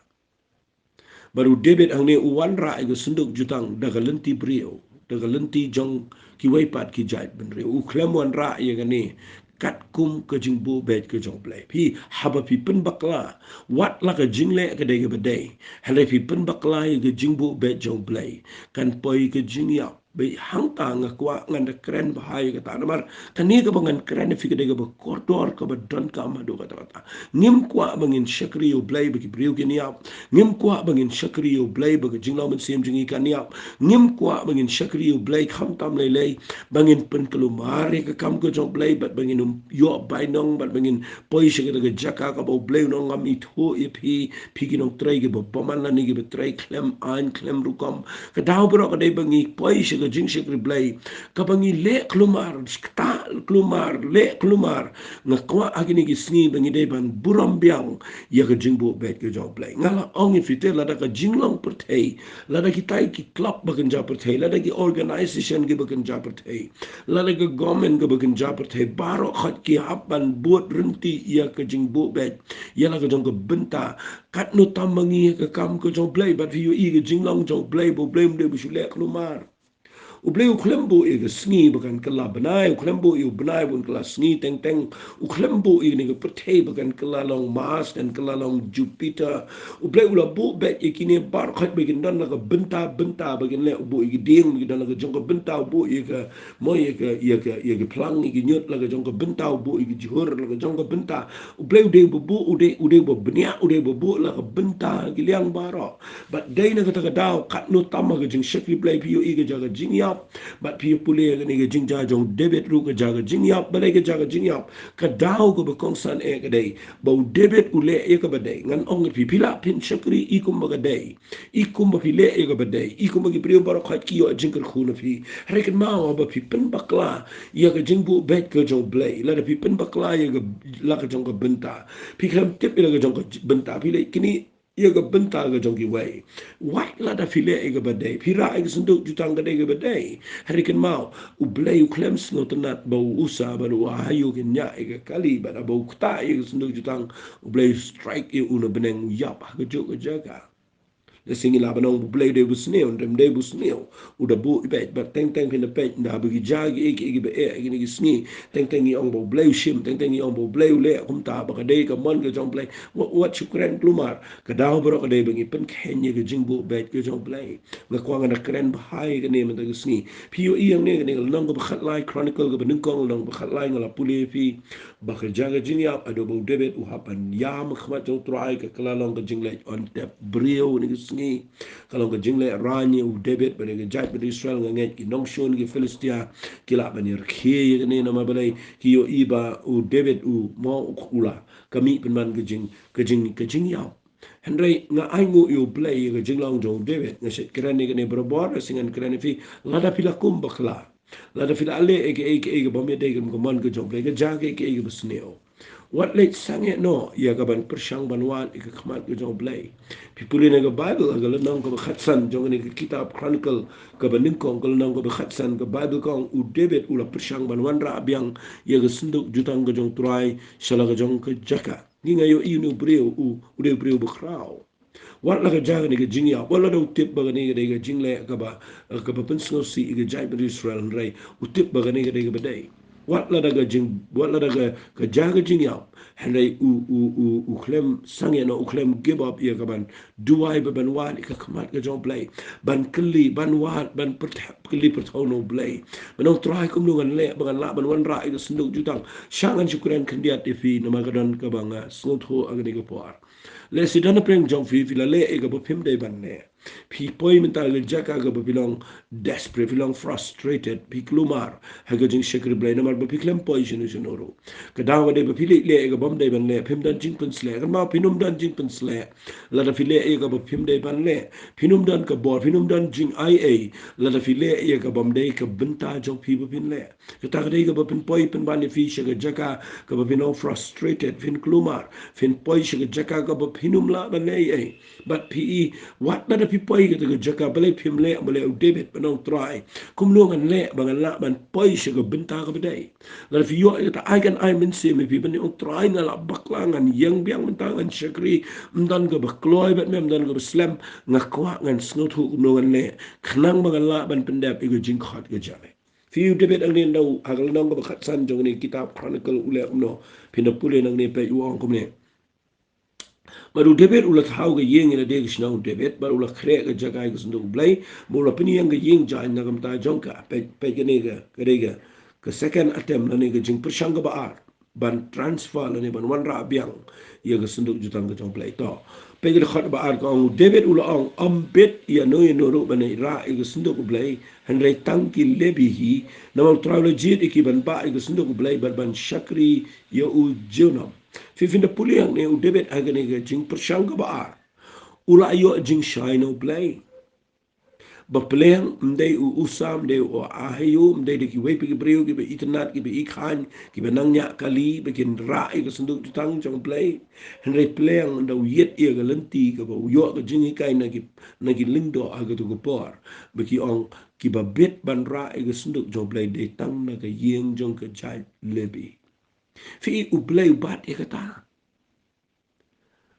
Bad u David hangne u wanrah ïa ka synduk jutang da ka lynti briew, da ka lynti jong kiwei pat ki jaitbynriew. U khlem wanrah ïa kane katkum ka jingbuh beit ka jong U Blei. Phi, haba phi pynbakla, wat la ka jingleh ka dei kaba dei, hynrei phi pynbakla ïa ka jingbuh beit jong U Blei, kan poi ka jingïap. Bad hangta nga kwah ngan da kren bha ïa kata, namar kane kaba ngan kren ïa phi ka dei kaba kordor, kaba donkam haduh katta katta. Ngim kwah ba ngin shakri ïa U Blei ba ki briew kin ïap. Ngim kwah ba ngin shakri ïa U Blei ba ka jinglong mynsiem jong ngi kan ïap. Ngim kwah ba ngin shakri ïa U Blei khamtam lei lei ba ngin pynkulmar ïa ka kam ka jong U Blei bad ba ngin ym ïoh bainong bad ba ngin poi sha kata ka jaka kaba U Blei u ong, ngam ithuh ïa phi, phi ki nongtrei kiba bymman lane kiba trei khlem aiñ khlem rukom. Ka daw baroh ka dei ba ngi poi sha ka jingshakri Blei kaba ngi leh khlumar, ktah khlumar, leh khlumar. Nga kwah ha kine ki sngi ba ngi dei ban burom biang ïa ka jingbuh beit ka jong U Blei. Nga la ong ïa phi te, lada ka jinglong pyrthei, lada kitai ki club ba kynja pyrthei, lada ki organisation kiba kynja pyrthei, lada ka government kaba kynja pyrthei, baroh khoit ki hap ban bud rynti ïa ka jingbuh beit ïa la ka jong ka bynta. Katno tam ma ngi ha ka kam ka jong U Blei, bad phi ïohi ka jinglong jong U Blei ba U Blei um dei ba shu leh khlumar. U Blei u khlem buh ïa ka sngi ba kan kylla bnai, u khlem buh ïa u bnai ba un kylla sngi teng teng, u khlem buh ïa kane ka pyrthei ba kan kylla long Mars, kan kylla long Jupiter. U Blei u la buh beit ïa kine baroh khoit ba kin don la ka bynta bynta ba kin leh, u buh ïa ki dieng ba kin don la ka jong ka bynta, u buh ïa ka, mo, ïa ka, ïa ka, ïa ka phlang, ïa ki ñiut la ka jong ka bynta, u buh ïa ki jhur la ka jong ka bynta. U Blei u dei ba buh, u dei, u dei ba bniah, u dei ba buh la ka bynta ki liang baroh. Bad dei na kata ka daw, katno tam ha ka jingshakri Blei phi ïohi ka jaka jingïap. Bad phi ïa pule ïa kane ka jingjia jong u David ruh ka jaka jingïap, balei ka jaka jingïap. Ka daw kaba kongsan eh ka dei ba u David u leh ïa kaba dei. Ngan ong ïa phi, phi lah phin shakri i kumba ka dei, i kumba phi leh ïa kaba dei, i kumba ki briew baroh khoit ki ïoh jingkyrkhu na phi. Hynrei kynmaw, haba phi pynbakla ïa ka jingbuh beit ka jong u Blei, lada phi pynbakla ïa ka, la ka jong ka bynta, phi khlem tip ïa la ka jong ka bynta, phi leh kine ïa ka bynta ka jong kiwei. Wat lada phi leh ïa kaba dei, phi rah ïa ka synduk jutang ka dei kaba dei. Hynrei kynmaw, u Blei u khlem sngewtynnat ba u Usa bad u Ahio kin ñiah ïa ka kali, bad haba u ktah ïa ka synduk jutang, u Blei u strike ïa u na bneng, u ïap ha kajuh ka jaka. Lehse ngi lah ban ong ba U Blei u dei ba sniew, hynrei um dei ba sniew. U da buh ïa beit, bad teng teng phin da peit, nda ba ki jia ki ei ki ei kiba eh ha kine ki sngi, teng teng ngi ong ba U Blei u shim, teng teng ngi ong ba U Blei u leh kumta, ba ka dei ka mon ka jong U Blei. Wat, wat shu kren kulmar, ka daw baroh ka dei ba ngi pynkheiñ ïa ka jingbuh beit ka jong U Blei. Nga kwah ngan da kren bha ïa kane mynta ka sngi. Phi ïohi hangne kane ka lynnong kaba khatlai, Chronicle kaba nyngkong lynnong kaba khatlai, nga la pule ïa phi ba ka jia ka jingïap haduh ba u David u hap ban ïam ha khmat jong U Trai, ka la long ka jingleh on tep briew kine ki sngi. Ka long ka jingleh raiñ ïa u David bad ïa ka jaid bad Israel. Nga ngeit ki nongshun ki Philistia ki lah ban ïarkhie ïa kane, namar balei? Ki ïohi ba u David u mo u la ka mih pynban ka jing, ka jing, ka jingïap. Hynrei nga ainguh ïa U Blei ïa ka jinglong jong u David. Nga shait kren ïa kane barabor, lehse ngan kren ïa phi, lada phi la kum bakla, lada phi la leh ïa kaei kaei kaba ym dei kum ka mon ka jong U Blei, ka jia kaei kaei kaba sniew, wat leit sangeh noh ïa ka ban pyrshang ban wad ïa ka khmat ka jong U Blei. Phi pule na ka Baibl, ha ka lynnong kaba khatsan jong kane ka kitab Chronicle kaba nyngkong, ka lynnong kaba khatsan, ka Baibl ka ong u David u la pyrshang ban wanrah biang ïa ka synduk jutang ka jong U Trai sha la ka jong ka jaka. Ngi, nga ïohi une u briew u, u dei u briew bakhraw. Wat la ka jia kane ka jingïap, wat lada u tip ba kane ka dei ka jingleh kaba, eh, kaba pynsngewsih ïa ka jaid bad Israel, hynrei u tip ba kane ka dei kaba dei. Wat lada ka jing, wat lada ka, ka jia ka jingïap, hynrei u, u, u, u khlem sangeh noh, u khlem give up ïa ka ban duwai bad ban wad ïa ka khmat ka jong U Blei, ban kylli, ban wad, ban pyrtha-, kylli pyrthaw na U Blei. Ban ong, Trai, kumno ngan leh ba ngan lah ban wanrah ïa ka synduk jutang? Sha ngan shu kren khyndiat ïa phi, namar ka don kaba nga sngewthuh ha kane ka por. Lehse don na pdeng jong phi, phi la leh ïa kaba phim dei ban leh. Phi poi mynta ha ka jaka kaba phi long desperate, phi long frustrated, phi kulmar ha ka jingshakri Blei namar ba phi khlem poi shano shano ruh. Ka daw ka dei ba phi leit leh ïa kaba ym dei ban leh, phim don jingpynsleh. Kynmaw, phin ym don jingpynsleh lada phi leh ïa kaba phim dei ban leh. Phin ym don ka bor, phin ym don jingai ei lada phi leh ïa kaba ym dei ka bynta jong phi ba phin leh. Kata ka dei kaba pynpoi pynban ïa phi sha ka jaka kaba phin long frustrated, phin kulmar, phin poi sha ka jaka kaba phin ym lah ban leh ei ei. Bad phi i, wat lada phi poi kata ka jaka, balei phim leh, balei u David, ban ong, Trai, kumno ngan leh ba ngan lah ban poi sha ka bynta kaba dei? Lada phi ïoh ïa kata, ai kan ai mynsiem ïa phi ban ong, Trai, nga la bakla, ngan ïeng biang mynta, ngan shakri, ym don kaba kloi bad me, ym don kaba slem, nga kwah ngan sngewthuh kumno ngan leh khnang ba ngan lah ban pyndep ïa ka jingkhot ka jong me. Phi ïohi u David hangne, na u, ha ka lynnong kaba khatsan jong kane ka kitab Chronicle, u leh kumno? Phin da pule nangne, peit, u ong kumne. Bad u David u la thaw ka ïing ïalade ka shnong u David, bad u la khreh ka jaka ïa ka synduk U Blei, bad u la pynïeng ka ïing jaiñ na ka bynta jong ka. Peit, peit kane ka, ka dei ka, ka second attempt lane ka jingpyrshang kaba ar ban transfer lane ban wanrah biang ïa ka synduk jutang ka jong U Blei. To, peit ka dkhot ba ar, ka ong, u David u la ong, Ym bit ïano ïano ruh ban rah ïa ka synduk U Blei, hynrei tang ki Lebi hi, namar U Trai u la jied ïa ki ban bah ïa ka synduk U Blei bad ban shakri ïa u junom. Phi, phin da pule hangne, u David ha kane ka jingpyrshang kaba ar u la ïoh jingshai na U Blei. Ba pleng, ym dei u Usa, ym dei u Ahio, ym dei da kiwei pat ki briew kiba itynnad, kiba ikhain, kiba nang ñiah kali ba kin rah ïa ka synduk jutang jong U Blei. Hynrei pleng da u ïeit ïa ka lynti kaba u ïoh ka jinghikai na ki, na ki lyngdoh ha katu ka por, ba ki ong, kiba bit ban rah ïa ka synduk jong U Blei dei tang na ka ïing jong ka jaid Lebi. Phi i, U Blei u bat ïa kata.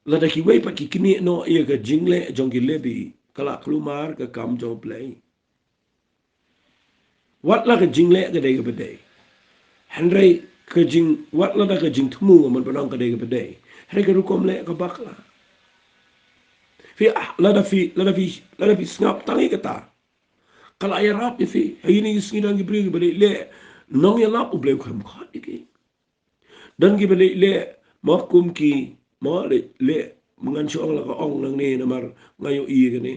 Lada kiwei pat ki knieh noh ïa ka jingleh jong ki Lebi, ka la kulmar ka kam jong U Blei. Wat la ka jingleh ka dei kaba dei, hynrei ka jing, wat lada ka jingthmu, man ba nang, ka dei kaba dei, hynrei ka rukom leh ka bakla. Phi, ah, lada phi, lada phi, lada phi sngap tang ïa kata, ka la ïarap ïa phi. Ha ine i sngi don ki briew kiba leit leh nongïalap U Blei, u khlem khot ïa ki. Don kiba leit leh, mo, kum ki, mo, leit leh, ngan shu ong la ka ong nangne namar nga ïohi ïa kane.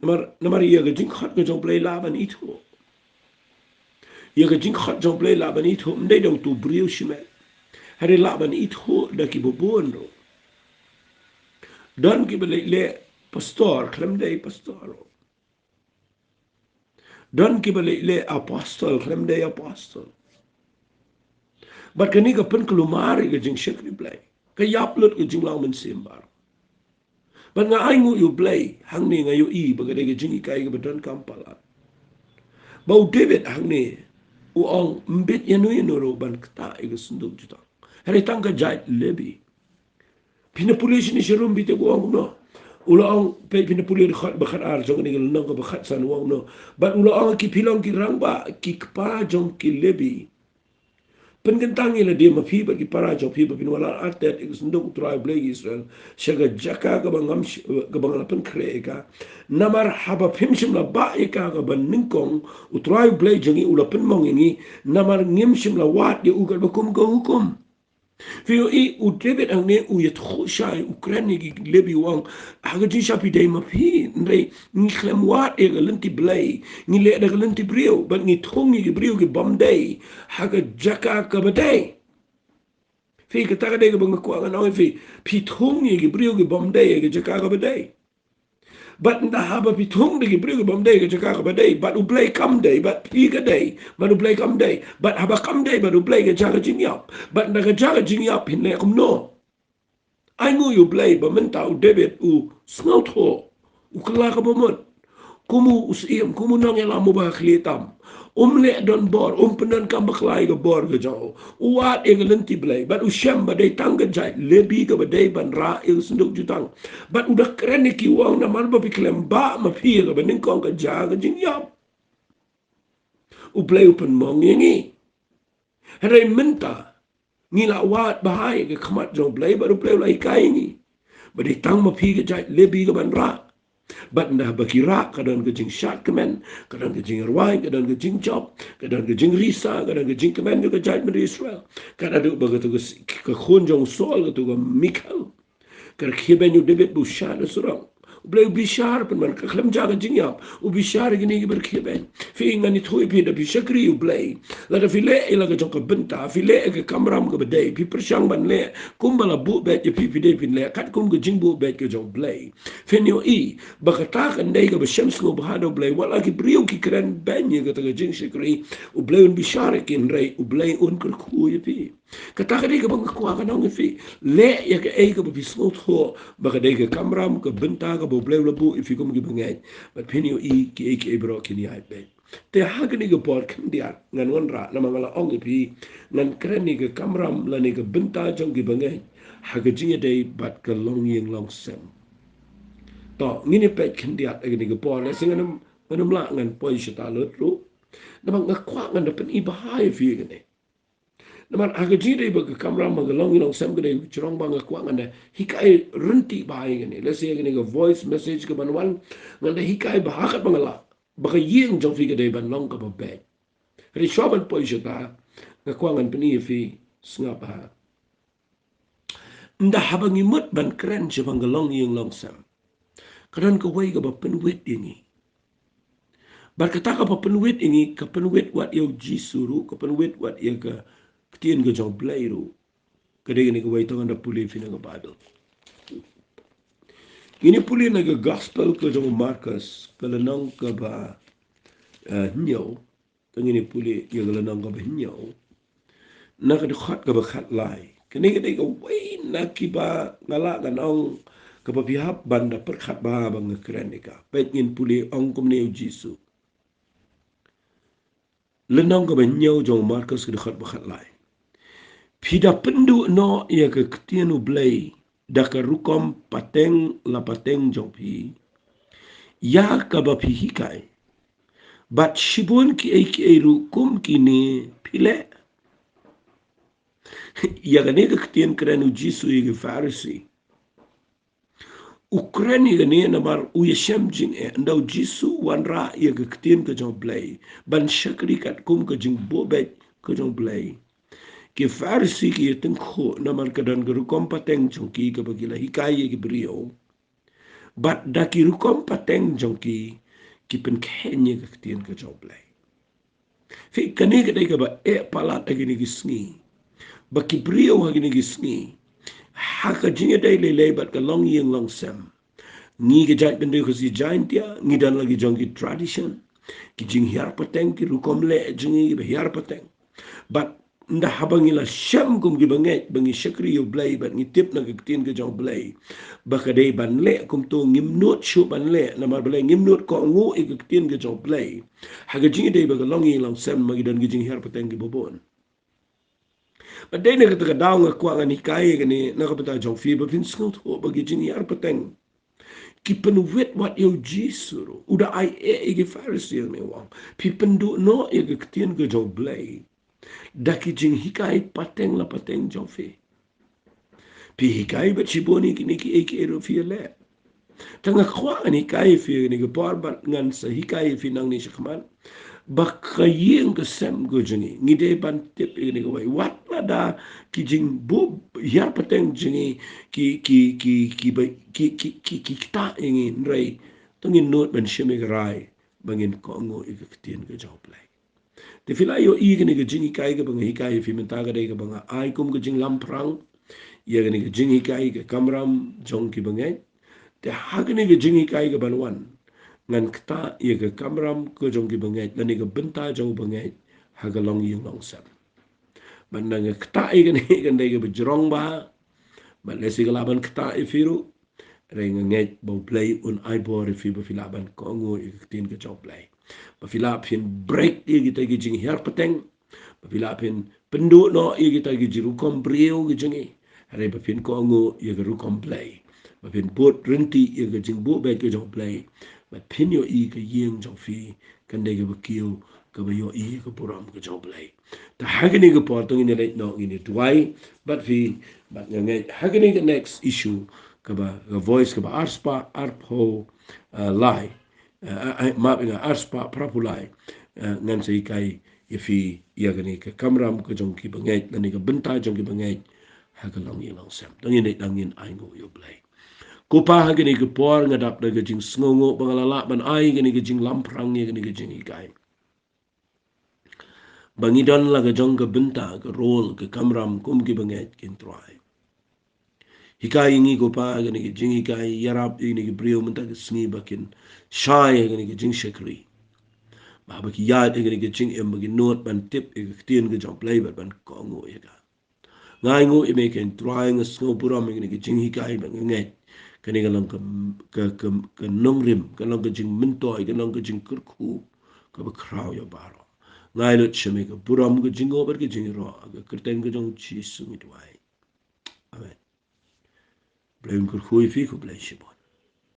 Namar, namar ïa ka jingkhot ka jong U Blei lah ban ithuh. Ïa ka jingkhot jong U Blei lah ban ithuh, ym dei da utu u briew shimet, hynrei lah ban ithuh da kiba bun ruh. Don kiba leit leh pastor, khlem dei pastor ruh. Don kiba leit leh apostol, khlem dei apostol. Bad kane ka pynkulmar ïa ka jingshakri Blei, ka ïap lut ka jinglong mynsiem baroh. Bad nga ainguh ïa U Blei hangne, nga ïohi ba ka dei ka jinghikai kaba donkam palat, ba u David hangne u ong, ym bit ïano ïano ruh ban ktah ïa ka synduk jutang, hynrei tang ka jaid Lebi. Phin da pule shane sharum, phi tip u ong kumno? U la ong, peit phin da pule dkhot ba khatar jong kane ka lynnong kaba khatsan, u ong kumno. Bad u la ong, ki phi long ki rangbah, ki kpa jong ki Lebi. Pynkyntang ïa lade ma phi bad ki para jong phi ba phin wallam artat ïa ka synduk U Trai U Blei Israel sha ka jaka kaba ngam sh-, kaba nga la pynkhreh ïa ka. Namar haba phim shym la bah ïa ka kaba nyngkong, U Trai U Blei jong ngi u la pynmong ïa ngi, namar ngim shym la wad ïa u katba kum ka hukum. Phi ïohi, u David hangne u ïathuh shai, u kren ïa ki Lebi, u ong, ha ka jingshai phi dei ma phi, hynrei ngi khlem wad ïa ka lynti Blei, ngi leh da ka lynti briew, bad ngi thung ïa ki briew ki bym dei ha ka jaka kaba dei. Phi, kata ka dei kaba nga kwah ngan ong ïa phi, phi thung ïa ki briew ki bym dei ha ka jaka kaba dei. Bad ynda haba phi thung da ki briew ki bym dei ha ka jaka kaba dei, bad U Blei kam dei, bad phi ka dei, bad U Blei kam dei, bad haba kam dei bad U Blei, ka jaka jingïap, bad ynda ka jaka jingïap, phin leh kumno? Ai nguh ïa U Blei ba mynta u David u sngewthuh, u kylla kaba mut. Kum u syiem, kum u nongïalam uba khlieh tam, um leh donbor, um pyndonkam bakla ïa ka bor ka jong u. U wad ïa ka lynti Blei, bad u shem ba dei tang ka jait Lebi kaba dei ban rah ïa ka synduk jutang. Bad u da kren ïa ki, u ong, namar ba phi khlem bah ma phi ïa kaba nyngkong, ka jaka jingïap, U Blei u pynmong ïa ngi. Hynrei mynta ngi la wad bha ha ka khmat jong U Blei, bad U Blei u la hikai ïa ngi ba dei tang ma phi ka jait Lebi kaban rah. Bad ynda ba ki rah, ka don ka jingshad kmen, ka don ka jingrwai, ka don ka jingjop, ka don ka jingrisa, ka don ka jingkmen jong ka jaitbynriew Israel. Ka da duh ba katu ka s-, ka khun jong u Saul, katu ka Michal, ka rkhie beiñ ïa u David ba u shah da surok. U Blei u bishar pynban, ka khlem jia ka jingïap, u bishar ïa kine kiba rkhie beiñ. Phi, ngan ïathuh ïa phi, da phi shakri ïa U Blei, lada phi leh ïa la ka jong ka bynta, phi leh ïa ka kamram kaba dei, phi pyrshang ban leh kumba la buh beit ïa phi, phi dei phin leh katkum ka jingbuh beit ka jong U Blei. Phin ïohi ba kata kan dei kaba shem sngewbha da U Blei, wat la ki briew ki kren beiñ ïa kata ka jingshakri, U Blei un bishar ïa ki, hynrei U Blei un kyrkhu ïa phi. Kata ka dei kaba nga kwah ngan ong ïa phi. Leh ïa kaei kaba phi sngewthuh ba ka dei ka kamram, ka bynta kaba U Blei u la buh ïa phi kum ki bangeit. Bad phin ïohi kiei kiei baroh kin ïaid beit. Te ha kane ka por khyndiat ngan wanrah, namar nga la ong ïa phi, ngan kren ïa ka kamram lane ka bynta jong ki bangeit ha ka jingïadei bad ka longïing longsem. To, ngin ïa peit khyndiat ha kane ka por, lehse ngan ym, ngan ym lah ngan poi shata lut ruh, namar nga kwah ngan da pyni bha ïa phi ïa kane. Namar ha ka jingïadei bad ka kamram, ha ka longïing longsem, ka dei ka jrong ba nga kwah ngan da hikai ryntih bha ïa kane. Lehse ïa kane ka voice message kaban wan, ngan da hikai bha katba nga lah ba ka ïing jong phi ka dei ban long kaba beit. Hynrei shuwa ban poi shata, nga kwah ngan pyni ïa phi, sngap bha. Ynda haba ngi mut ban kren shaphang ka longïing longsem, ka don kawei kaba pynwit ïa ngi. Bad kata kaba pynwit ïa ngi, ka pynwit wat ïa U Jisu ruh, ka pynwit wat ïa ka ktien ka jong U Blei ruh. Ka dei kane kawei, to ngan da pule ïa phi na ka Baibl. Ngin ïa pule na ka Gospel ka jong u Markos, ka lynnong kaba, eh, hynñiew. To ngin ïa pule ïa ka lynnong kaba hynñiew, na ka dkhot kaba khatlai. Kane ka dei kawei na kiba nga lah ngan ong kaba phi hap ban da pyrkhat bha ba nga kren ïa ka. Peit, ngin pule, ong kumne U Jisu. Lynnong kaba hynñiew jong u Markos, ka dkhot ba khatlai. Phi da pynduh noh ïa ka ktien U Blei da ka rukom pateng la pateng jong phi, ïa kaba phi hikai. Bad shibun kiei kiei ruh kum kine phi leh. Ïa kane ka ktien kren U Jisu ïa ki Pharisi. U kren ïa kane namar u ïashem jingeh, ynda U Jisu u wanrah ïa ka ktien ka jong U Blei ban shakri katkum ka jingbuh beit ka jong U Blei. Ki Pharisi ki ïatyngkhuh namar ka don ka rukom pateng jong ki kaba ki la hikai ïa ki briew. Bad da ki rukom pateng jong ki, ki pynkheiñ ïa ka ktien ka jong U Blei. Phi, kane ka dei kaba eh palat ha kine ki sngi, ba ki briew ha kine ki sngi, ha ka jingïadei lei lei bad ka longïing longsem, ngi ka jaitbynriew Khasi Jaiñtia ngi don la ki jong ki tradition, ki jinghiar pateng, ki rukom leh jong ngi kiba hiar pateng. Bad ynda haba ngi la shem kum ki bangeit ba ngi shakri ïa U Blei bad ngi tip na ka ktien ka jong U Blei ba ka dei ban leh kumto, ngim nud shuh ban leh, namar balei? Ngim nud kohnguh ïa ka ktien ka jong U Blei ha ka jingïadei bad ka longïing longsem, ma ki don ki jinghiar pateng kiba bun. Bad dei na kata ka daw nga kwah ngan hikai ïa kane na ka bynta jong phi ba phin sngewthuh ba ki jinghiar pateng, ki pynwit wat ïa u Jisu ruh. U da ai eh ïa ki Pharisi, ne u ong, phi pynduh noh ïa ka ktien ka jong U Blei da ki jinghikai pateng la pateng jong phi. Phi hikai bad shibun ïa kine kiei kiei ruh phi ïaleh. Te nga kwah ngan hikai ïa phi ïa kane ka por bad ngan sa hikai ïa phi nangne shakhmat ba ka ïing ka sem ka jong ngi, ngi dei ban tip ïa kane kawei, wat lada ki jingbuh hiar pateng jong ngi ki, ki, ki, ki, ba, ki, ki, ki, ki ktah ïa ngi, hynrei to ngin nud ban shim ïa ka rai ba ngin kohnguh ïa ka ktien ka jong U Blei. Te phi la ïohi kane ka jinghikai kaba nga hikai ïa phi mynta ka dei kaba nga ai kum ka jinglamphrang ïa kane ka jinghikai ka kamram jong ki bangeit. Te ha kane ka jinghikai kaban wan ngan ktah ïa ka kamram ka jong ki bangeit lane ka bynta jong u bangeit ha ka longïing longsem. Bad nga ktah ïa kane kan dei kaba jrong bha. Bad lehse ka lah ban ktah ïa phi ruh. Hynrei nga ngeit ba U Blei un ai bor ïa phi ba phi lah ban kohnguh ïa ka ktien ka jong U Blei. Ba phi lah phin break ïa kita ki jinghiar pateng. Ba phi lah phin pynduh noh ïa kita ki jingrukom briew ki jong ngi. Hynrei ba phin kohnguh ïa ka rukom Blei. Ba phin bud ryntih ïa ka jingbuh beit ka jong U Blei. Ba phin ïohi ka ïing jong phi kan dei kaba kiew kaba ïohi ïa ka burom ka jong U Blei. Te ha kane ka por to ngin ïa leit noh ngin ïa duwai bad phi bad nga ngeit ha kane ka next issue kaba ka Voice kaba arspah arphew, eh, lai, eh, eh, map nga arspah phraphew lai, eh, ngan sa hikai ïa phi ïa kane ka kamram ka jong ki bangeit lane ka bynta jong ki bangeit ha ka longïing longsem. To ngin ïa leit noh ngin ainguh ïa U Blei. Ko Pa, ha kane ka por nga dap da ka jingsngewnguh ba nga la lah ban ai kane ka jinglamphrang ïa kane ka jinghikai. Ba ngi don la ka jong ka bynta, ka role, ka kamram kum ki bangeit, ko Trai. Hikai ïa ngi ko Pa kane ka jinghikai, ïarap ïa kine ki briew mynta ka sngi ba kin shai ïa kane ka jingshakri. Ba haba ki ïaid ïa kane ka jingim ba kin nud ban tip ïa ka ktien ka jong U Blei bad ban kohnguh ïa ka. Nga ainguh ïa me ko Trai, nga sngew burom ïa kane ka jinghikai bad nga ngeit kane ka long ka, ka, ka, ka nongrim, ka long ka jingmyntoi, ka long ka jingkyrkhu kaba khraw ïa baroh. Nga ai lut sha me ka burom, ka jingnguh bad ka jingïaroh, ha ka kyrteng ka jong U Jisu ngi duwai. Amen. Blei un kyrkhu ïa phi, khublei shibun.